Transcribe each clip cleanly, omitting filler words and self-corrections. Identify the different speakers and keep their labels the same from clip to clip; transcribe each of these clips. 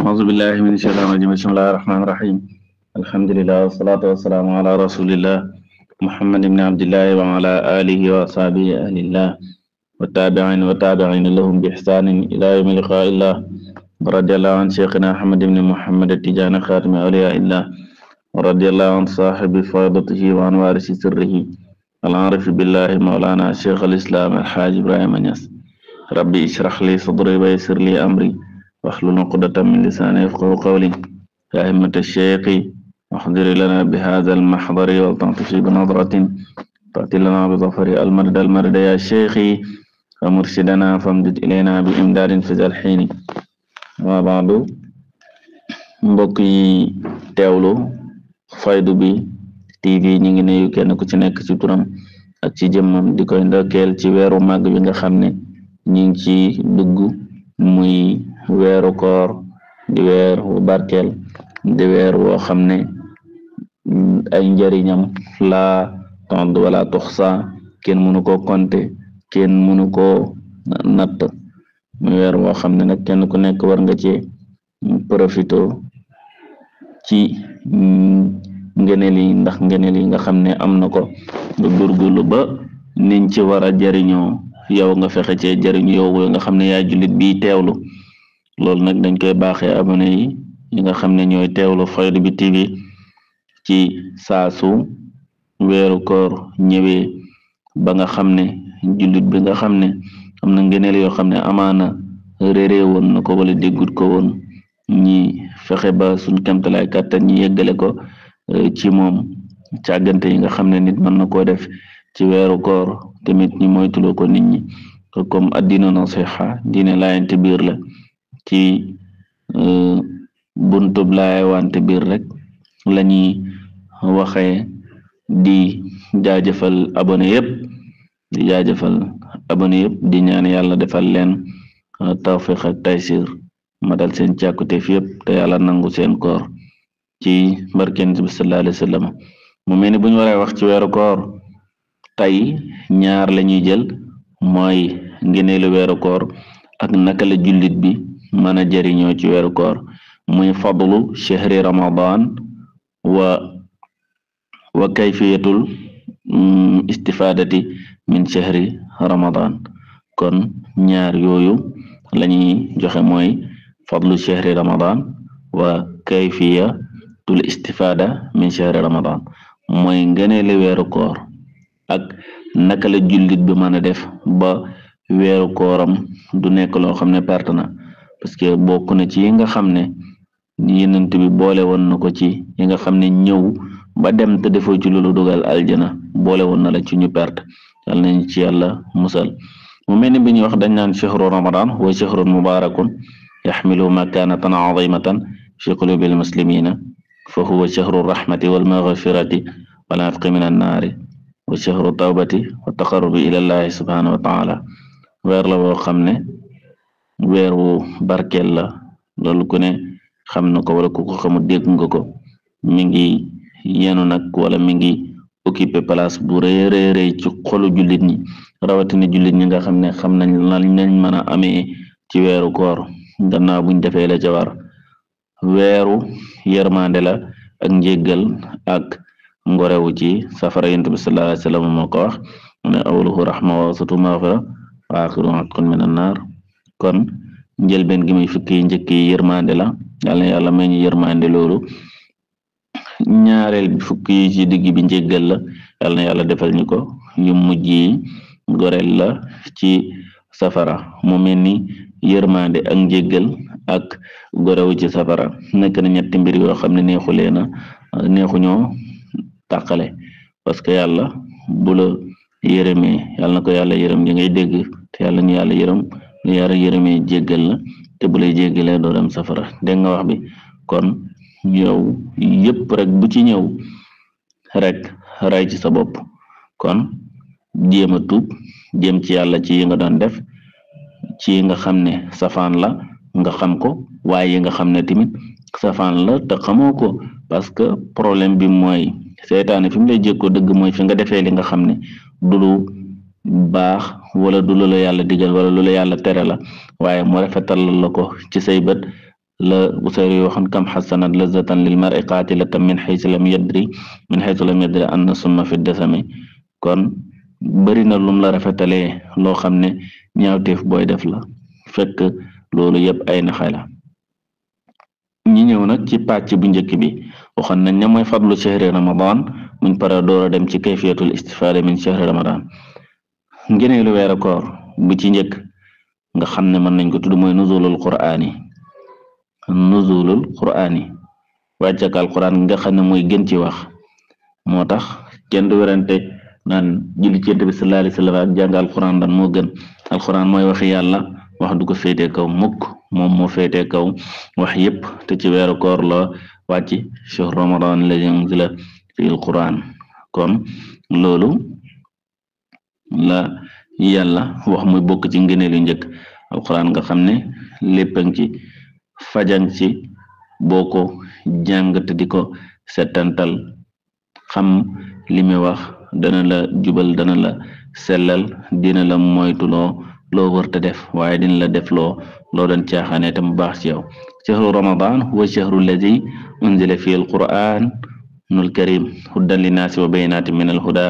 Speaker 1: أعوذ بالله من الشيطان الرجيم بسم الله الرحمن الرحيم الحمد لله والصلاة والسلام على رسول الله محمد بن عبد الله وعلى آله وأصحابه أهل الله والتابعين لهم بإحسان إلى يوم لقاء الله ورضي الله عن شيخنا أحمد بن محمد التجاني خاتم أولياء الله ورضي الله عن صاحب فائدته وعن وارث سره العارف بالله مولانا شيخ الإسلام الحاج إبراهيم نياس ربي اشرح لي صدري ويسر لي أمري واحلل عقدة من لساني يفقهوا قولي يا همة الشيخ واحضر لنا بهذا المحضر ولتعطف بنظرة تأتي لنا بظفر المرد يا شيخي ومرشدنا فامدد إلينا بإمداد في ذا الحين وبعد mbokk yi teewlu faydu bi TV ñi ngi nuyu kenn ku ci nekk ci turam ak ci jëmmam di koy ndokkeel ci weeru màgg bi nga xam ne ñi ngi ci dugg muy weeru koor di weer wu barkeel di weer woo xam ne ay njariñam laa tond wala tuxsa kenn mënu ko compter kenn mënu ko natt muy weer woo xam ne nag kenn ku nekk war nga ci profito ci ngëneel yi ndax ngëneel yi nga xam ne am na ko nga góorgóorlu ba niñ ci war a jariñoo yow nga fexe cee jariñu yow nga xam ne yaa jullit bi teewlu loolu nag dañ koy baaxee abonné yi nga xam ne ñooy teewlu Fayda bi TV ci saasu weeru koor ñëwee ba nga xam ne jullit bi nga xam ne am na ngëneel yoo xam ne amaana réeré woon na ko wala déggut ko woon ñi fexe ba suñ kemtalaay kàttan ñi yeggale ko ci moom càggante yi nga xam ne nit mën na koo def ci weeru koor tamit ñi moytuloo ko nit ñi comme addina nasiha diine laayante biir la ci buntub laay wante biir rek lañuy waxee di jaajëfal abonné yëpp di ñaan yàlla defal leen tawfiq ak taysir ma dal seen càkkuteef yëpp te yàlla nangu seen koor ci barkent bi sallallahu alayhi wa sallam mu mel ni bu ñu waree wax ci weeru koor tey ñaar la ñuy jël mooy ngëneelu weeru koor ak naka la jullit bi mën a jëriñoo ci weeru koor muy fadlu shahri ramadan wa kayfiyatul istifadati min shahri ramadan kon ñaar yooyu lañuy joxe mooy fadlu shahri ramadan wa kayfiyatul istifada min shahri ramadan mooy ngëneelu weeru koor ak naka la jullit bi mën a def ba weeru kooram du nekk loo xam ne perte na parce que bokk na ci yi nga xam ne yenent bi boole woon na ko ci yi nga xam ne ñëw ba dem te defoo ci loolu dugal aljana boole woon na la ci ñu perte yàlla nañ ci yàlla musal mu mel ni bi ñuy wax dañ naan shahru ramadan wa shahrun mubarakun yaxmilu makanatan azimatan fi qulubil muslimina fa huwa shahru rahmati wal maghfirati wal afqi min annaari wa shahru tawbati wa taqarrubi ila llahi subhanahu wa taala weer la woo xam ne weer wu barkeel la loolu ku ne xam na ko wala ku ko xamul dégg nga ko mi ngi yenu nag wala mi ngi occupé place bu rëy ci xolu jullit ñi rawatina jullit ñi nga xam ne xam nañ lañ mën a amee ci weeru koor gannaaw buñ defee la ca war weeru yërmande la ak njéggal ak ngorewu ci safara yonent bi sallallahu alayhi wa sallam moo ko wax mu ne awwaluhu rahma wa wasatu maghfira wa axiru atqun min annar kon njëlbeen gi muy fukki njëkk yi yërmande la yàlla may ñu yërmande loolu ñaareel bi fukki yi ci digg bi njéggal la yàlla defal ñu ko yu mujj yi goreel la ci safara mu mel ni yërmande ak njéggal ak gorewu ci safara nekk na ñetti mbir yoo xam ne neexuñoo tàqale parce que yàlla bu la yërëmee yàlla na ko yàlla yërëm ñi ngay dégg te yàlla ñu yàlla yërëm lu yàlla yërëmee jéggal la te bu lay jéggalee doo dem safara dégg nga wax bi kon yow yëpp rek bu ci ñëw rek ray ci sa bopp kon jéem a tuub jéem ci yàlla ci yi nga doon def ci yi nga xam ne safaan la nga xam ko waaye yi nga xam ne tamit safaan la te xamoo ko parce que problème bi mooy seytaane fi mu lay jékkoo dëgg mooy fi nga defee li nga xam ne du lu baax wala du lu la yàlla digal wala lu la yàlla tere la waaye mu rafetal la ko ci say bët la Busayri waxoon kam xasanat lazatan lil mar'i qatilatan min xaysu lam yadri anna summa fi dasami kon bëri na lum la rafetalee loo xam ne ñaawteef booy def la fekk loolu yëpp ay naxe la ñi ñëw nag ci pàcc bu njëkk bi waxoon nañ ne mooy fadlu shahri ramadan muñ para door a dem ci kayfiyatul istifaada min shahri ramadan ngeneelu weeru koor bu ci njëkk nga xam ne mën nañ ko tudd mooy nuzulul qur'ani wàccak alquran nga xam ne mooy gën ci wax moo tax kenn du werante naan julli ci Yonent bi sallallahu alayhi wasallam ak jàng alquran dan moo gën alquran mooy waxi yàlla wax du ko féetee kaw mukk moom moo féetee kaw wax yépp te ci weeru koor la wàcc shahr ramadan alladhi unzila fihi alquran kon loolu la yàlla wax muy bokk ci ngëneel yu njëkk alquran nga xam ne léppang ci fajang ci boo ko jàng te di ko settantal xam li muy wax dana la jubal dana la sellal dina la moytuloo loo wërta def waaye dina la def loo doon caaxaane te mu baax ci yow shahru ramadan huwa shahru alladi unzila fihi alquranul karim hudan linnaasi wa bayinatin min alhuda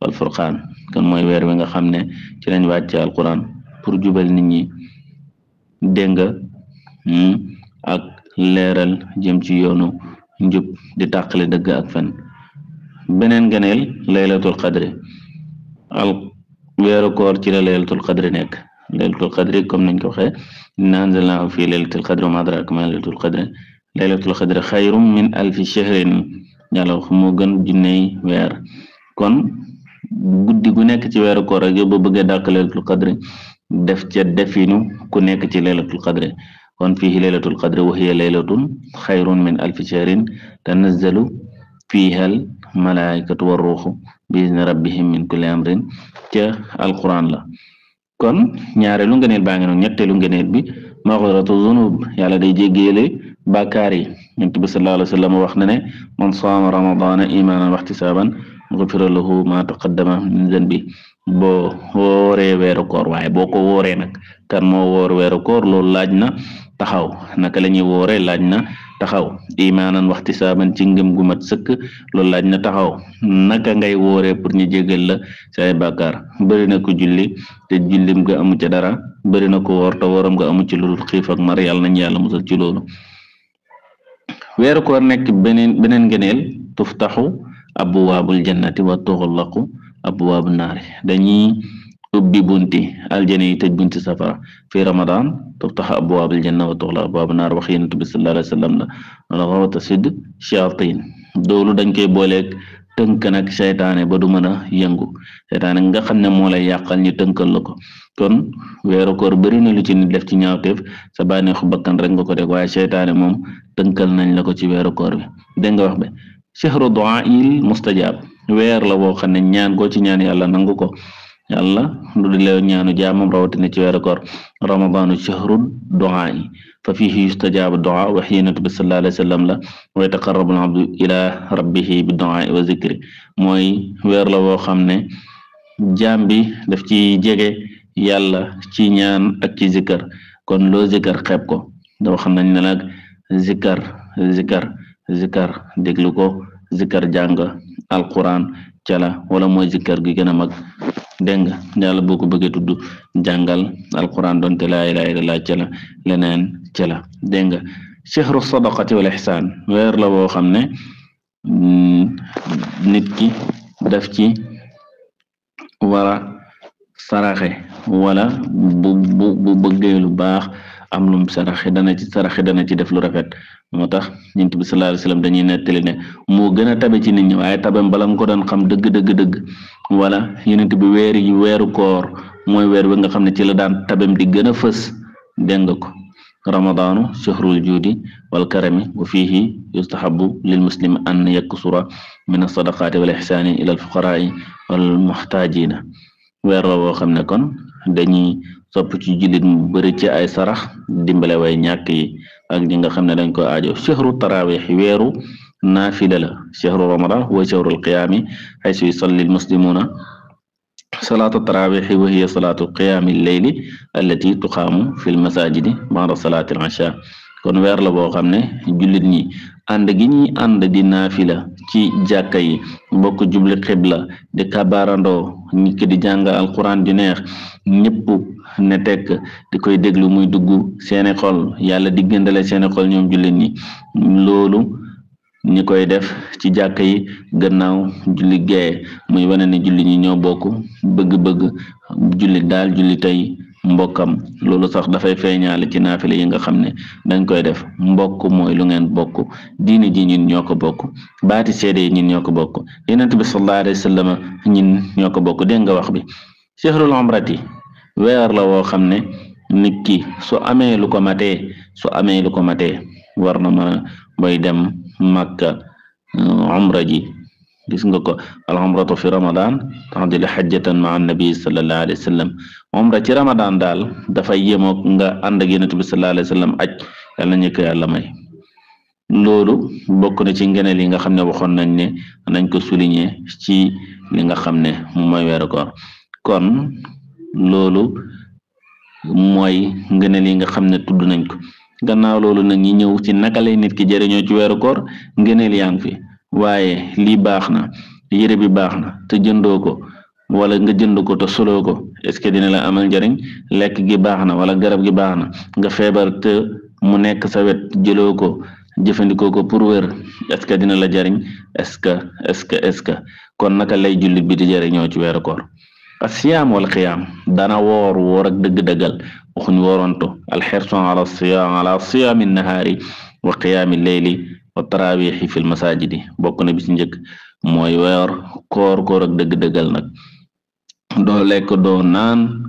Speaker 1: wal furqaan kon mooy weer wi nga xam ne ci lañ wàcce alquran pour jubal nit ñi dégg nga ak leeral jëm ci yoonu njub di tàqale dëgg ak fen beneen gëneel laylatul qadri weeru koor ci la laylatul qadri nekk laylatul qadri comme nañ ko waxee inna anzalnahu fi laylatul qadri wa ma adraka ma laylatul qadri xayrum min alfi shahrin yàlla wax moo gën junney weer kon guddi gu nekk ci weeru koor ak yow ba bëggee dàq laylatul qadri def ca definu ku nekk ci laylatul qadri kon fihi laylatul qadri wa hiya laylatun xayrun min alfi shahrin tanazzalu fiha al malaikatu war ruuxu bi izni rabbihim min kulli amrin ca alquran la kon ñaareelu ngëneel baa ngi noonu ñetteelu ngëneel bi maghfiratu zunub yàlla day jéggeele bàkkaar yi Yonent bi sallallahu alayhi wa sallam wax na ne man saama ramadana imanan wa ihtisaban ghufira lahu ma taqaddama min zanbi boo wooree weeru koor waaye boo ko wooree nag kan moo woor weeru koor loolu laaj na taxaw naka la ñuy wooree laaj na taxaw imaanan waxti saaban ci ngëm gu mat sëkk loolu laaj na taxaw naka ngay wooree pour ñu jégal la say bàkkaar bëri na ko julli te jullim nga amu ca dara bëri na ko woor te wooram nga amu ci lu dul xiif ak mar yàlla nañ yàlla musal ci loolu weeru koor nekk beneen ngëneel tuftaxu abwaabul jannati wa tuxlaqu abwaabu naari dañuy ubbi bunti aljana yi tëj bunti safara fi ramadan tuftaxu abwaabul janna wa tuxlaqu abwaabu naar wax Yonent bi sallallahu alayhi wa sallam la wala tasid shayatin doolu dañ koy booleeg tënk nag seytaane ba du mën a yëngu seytaane nga xam ne moo lay yàqal ñu tënkal la ko kon weeru koor bëri na lu ci nit def ci ñaawteef sa bànneexu bakkan rek nga ko def waaye seytaane moom tënkal nañ la ko ci weeru koor bi dégg nga wax be shahru du'aa'il mustajab weer la boo xam ne ñaan ko ci ñaan yàlla nangu ko yàlla lu di leew ñaanu jaamam rawatina ci weeru koor ramadanu shahru du'aa'i fa fihi yustajabu du'a wa Yonent bi sallallahu alayhi wa sallam la wa yataqarrabu al-abdu ila rabbihi bi du'aa'i wa zikri mooy weer la boo xam ne jaam bi daf ci jege yàlla ci ñaan ak ci zikar kon loo zikar xeeb ko doo xam nañ ne nag zikar déglu ko zikar jàng alquran cala wala mooy zikar gi gën a mag dégg nga yàlla boo ko bëggee tudd jàngal alquran doonte laa ilaaha illallaah cala leneen cala dégg nga shahru sadaqati wal ihsaan weer la boo xam ne nit ki daf ci wara saraxe wala bu bëggee lu baax am lum saraxe dana ci def lu rafet moo tax Yonent bi sallallahu alayhi wasallam dañuy nettali ne moo gën a tabe ci nit ñi waaye tabam bala nga ko doon xam dëgg wala Yonent bi weeru koor mooy weer bi nga xam ne ci la daan tabam di gën a fës dégg nga ko ramadaanu shahrul juudi wal karami wa fihi yustahabu lil muslimi an yaksura min as-sadaqati wal ihsani ila al fuqara'i wal muhtajina weer la boo xam ne kon dañuy sopp ci jullit mu bëri ci ay sarax dimbale way ñàkk yi ak ñi nga xam ne dañ ko aajo shahru tarawih weeru naafila la shahru ramadan huwa shahrul qiyaami haythu yusalli al muslimuna salaatu tarawih wa hiya salaatu qiyaami al-layli allati tuqaamu fi al masajidi ba'da salaati al isha kon weer la boo xam ne jullit ñi ànd gi ñuy ànd di naafila ci jàkka yi bokk jubli xibla di kabaarandoo ñi ki di jàng alquran ju neex ñëpp ne tekk di koy déglu muy dugg seeni xol yàlla di gëndale seeni xol ñoom jullit ñi loolu ñi koy def ci jàkka yi gannaaw julli gee muy wane ne jullit ñi ñoo bokk bëgg-bëgg jullit daal julli tey mbokkam loolu sax dafay feeñaale ci naafile yi nga xam ne dañ koy def mbokk mooy lu ngeen bokk diine ji ñun ñoo ko bokk baati seede yi ñun ñoo ko bokk yonent bi sallallahu alayhi wa sallam ñun ñoo ko bokk dégg nga wax bi shahrul umrati weer la woo xam ne nit ki su amee lu ko matee war na mën a bay dem Makka umra ji gis nga ko al umratu fi ramadan ta'dilu hajjatan ma'a nabi sallallahu alayhi wa sallam umra ci ramadan daal dafay yemook nga ànd ak yonent bi sallallahu alayhi wa sallam aj yàlla ñu ko yàlla may loolu bokk na ci ngëneel yi nga xam ne waxoon nañ ne nañ ko souligner ci li nga xam ne mooy weeru koor kon loolu mooy ngëneel yi nga xam ne tudd nañ ko gannaaw loolu nag ñi ñëw ci naka lay nit ki jëriñoo ci weeru koor ngëneel yaa ngi fi waaye lii baax na yére bi baax na te jëndoo ko wala nga jënd ko te soloo ko est-ce que dina la amal njariñ lekk gi baax na wala garab gi baax na nga feebar te mu nekk sa wet jëloo ko jëfandikoo ko pour wér est-ce que dina la jariñ est-ce que kon naka lay jullit bi di jëriñoo ci weeru koor asiyaam wal xiyaam dana woor ak dëgg-dëggal waxuñ woronto alxirsu ala siyaami nahaari wa qiyaami leyli wa tarawixi fil masajidi bokk na bi ci njëkk mooy weer koor ak dëgg-dëggal nag doo lekk doo naan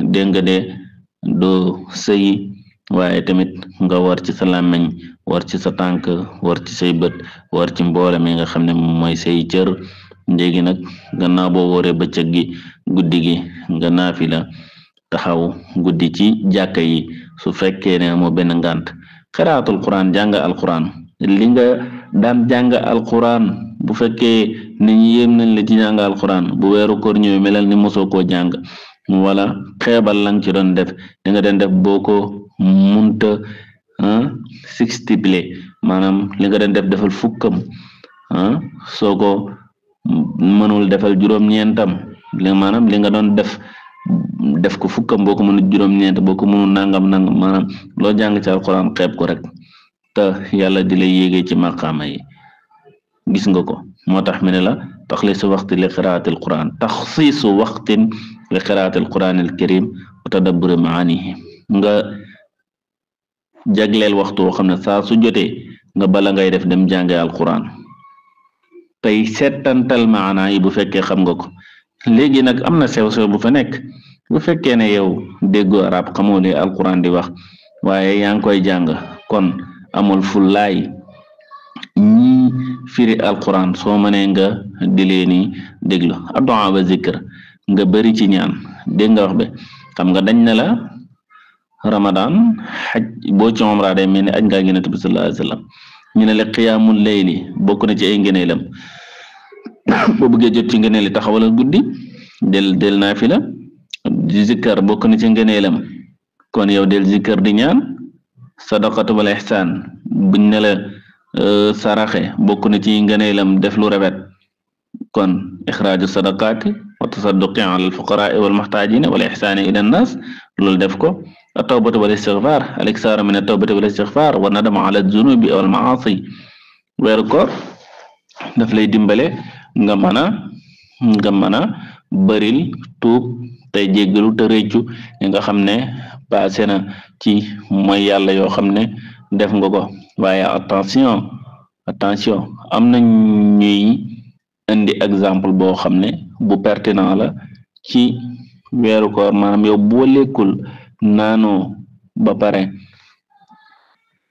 Speaker 1: dégg nga de doo sëyi waaye tamit nga war ci sa làmmiñ war ci sa tànk war ci say bët war ci mboole mi nga xam ne mooy say cër léegi nag gannaaw boo wooree bëccëg gi guddi gi nga naafila taxaw guddi ci jàkka yi su fekkee ne moo benn ngànt xiraatul quran jàng alquran li nga daan jàng alquran bu fekkee nit ñi yéem nañ la ci jàng alquran bu weeru koor ñëwee melal ni mosoo koo jàng wala xeebal lang ci doon def li nga doon def boo ko munta sixtuple maanaam li nga doon def defal fukkam soo ko mënul defal juróom-ñeentam maanaam li nga doon def ko fukkam boo ko mënul juróom-ñeent boo ko mënul nangam maanaam loo jàng ci alquran xeeb ko rek te yàlla di lay yéegee ci maqaama yi gis nga ko moo tax mu ne la taxliisu waxti li qiraatil quran taxsiisu waxtin li qiraatil quran al karim wa tadabburi maanihi nga jagleel waxtu woo xam ne saa su jotee nga bala ngay def dem jànge alquran tey settantal maanaa yi bu fekkee xam nga ko léegi nag am na sew-sew bu fa nekk bu fekkee ne yow déggoo arab xamoo li alquran di wax waaye yaa ngi koy jàng kon amul fullaay ñi firi alquran soo mënee nga di leeni déglu addu'a wa zikr nga bari ci ñaan dégg nga wax be xam nga dañ ne la ramadan xaj boo ci umra day mel ni aj ngaa Yonent bi sallallahu alayhi wa sallam ñu ne la qiyaamul layli bokk na ci ay ngëneelam boo bëggee jot ci ngëneeli taxawalal guddi del naafila di zikkar bokk na ci ngëneelam kon yow del zikkar di ñaan sadaqatu wal ihsaan buñ ne la saraxe bokk na ci ngëneelam def lu rafet kon ixraaju sadaqaati wa tasadduqi ala al fuqaraai wal muhtaajina wal ihsaani ila nnaas loolu def ko at-tawbatu wal istighfar al-iksaaru min at-tawbati wal istighfar wa nadamu ala az-zunubi wal ma'aasi weeru koor daf lay dimbale nga mën a baril tuub tey jéggalu te réccu nga xam ne passé na ci mooy yàlla yoo xam ne def nga ko waaye attention am na ñuy indi exemple boo xam ne bu pertinent la ci weeru koor maanaam yow boo lekkul naanoo ba pare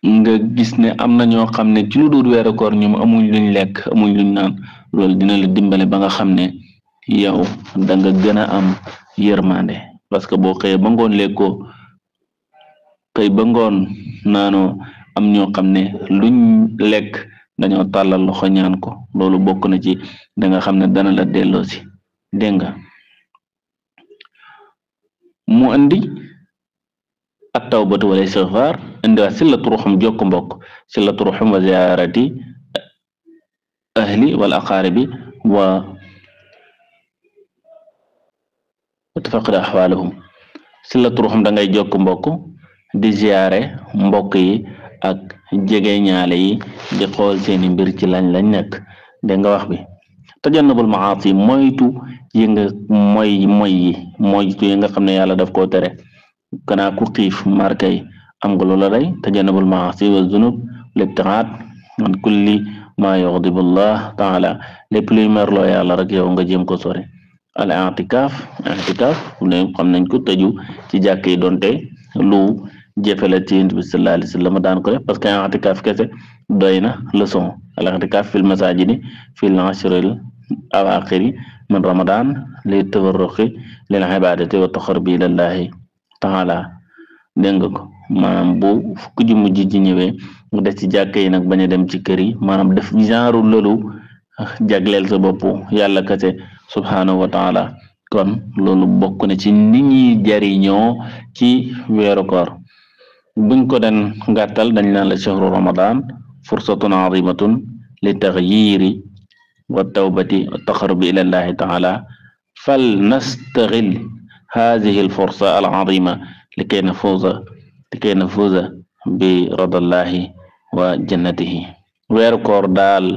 Speaker 1: nga gis ne am na ñoo xam ne ci lu dul weeru koor ñoom amuñ luñ lekk amuñ luñ naan loolu dina la dimbale ba nga xam ne yow da nga gën a am yërmande parce que boo xëyee ba ngoon lekkoo xëy ba ngoon naanoo am ñoo xam ne luñ lekk dañoo tàllal loxo ñaan ko loolu bokk na ci da nga xam ne dana la delloosi dégg nga mu andi at-tawbatu wal istighfar indiwaat silatu ruhum jokk mbokk silatu ruhum wa ziyaarati ahli wal aqaaribi wa tafaqada ahwaalahum silatu ruhum da ngay jokk mbokk di ziyaare mbokk yi ak jege ñaale yi di xool seeni mbir ci lañ nekk dégg nga wax bi tajannabul maasi moytu yi nga moytu yi nga xam ne yàlla daf koo tere kanaa ku xiif markay am nga loola day tajannabul maasi wa zunub libtiraat an kulli ma yuxdibullah taala lépp luy merloo yàlla rek yow nga jéem ko sori al i'tikaaf xam nañ ko tëju ci jàkk yi doonte lu jëfe la ci Yonent bi sallallahu alayhi wa sallam daan ko def parce que i'tikaaf kese doy na leçon al i'tikaaf fil masaajidi fil ashril awaaxiri min ramadan li tafarruqi lil ibaadati wa taqarrubi ilallahi taala dégg nga ko maanaam bu fukk ju mujj ji ñëwee nga des ci jàkk yi nag bañ a dem ci kër yi maanaam def genre loolu jagleel sa bopp yàlla kese subhanahu wa taala kon loolu bokk na ci nit ñi jariñoo ci weeru koor buñ ko den gàttal dañ naan la shahru ramadan fursatun azimatun li taxyiri wa tawbati wa taqarrubi ila llahi taala fal nastaghil hadhihi al fursa al azima likay nafuza bi radallahi wa jannatihi weeru koor daal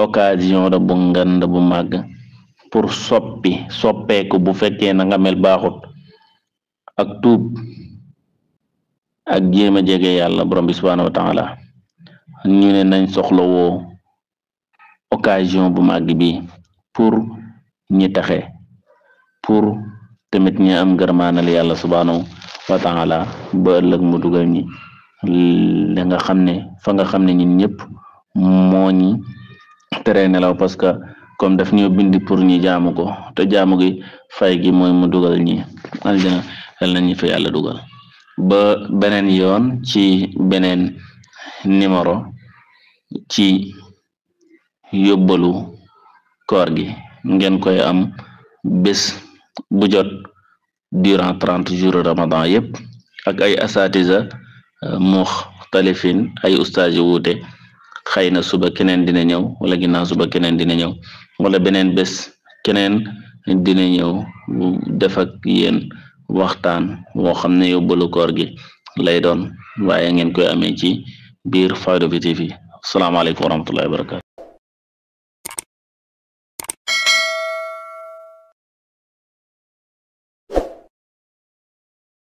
Speaker 1: occasion da bu ngand bu màgg pour soppeeku bu fekkee na nga mel baaxut ak tuub ak jéem a jege yàlla borom bi subhanahu wa taala ñu ne nañ soxlawoo occasion bu màgg bi pour ñi taxe pour tamit ñi am gërmaanal yàlla subhanahu wa taala ba ëllëg mu dugal ñi li nga xam ne fa nga xam ne ñun ñëpp moo ñi tere nelaw parce que comme daf ñoo bindi pour ñi jaamu ko te jaamu gi fay gi mooy mu dugal ñi aljana yal nañu fa yàlla dugal ba beneen yoon ci beneen numéro ci yóbbalu koor gi ngeen koy am bés bu jot durant 30 jours ramadan yépp ak ay asatiza muxtalifin ay ustaas yu wuute xëy na suba keneen dina ñëw wala ginnaaw suba keneen dina ñëw wala beneen bés keneen dina ñëw def ak yéen waxtaan woo xam ne yóbbalu koor gi lay doon waaye ngeen koy amee ci biir Fayda TV. Asalaamaaleykum wa rahmatullahi wa barakatu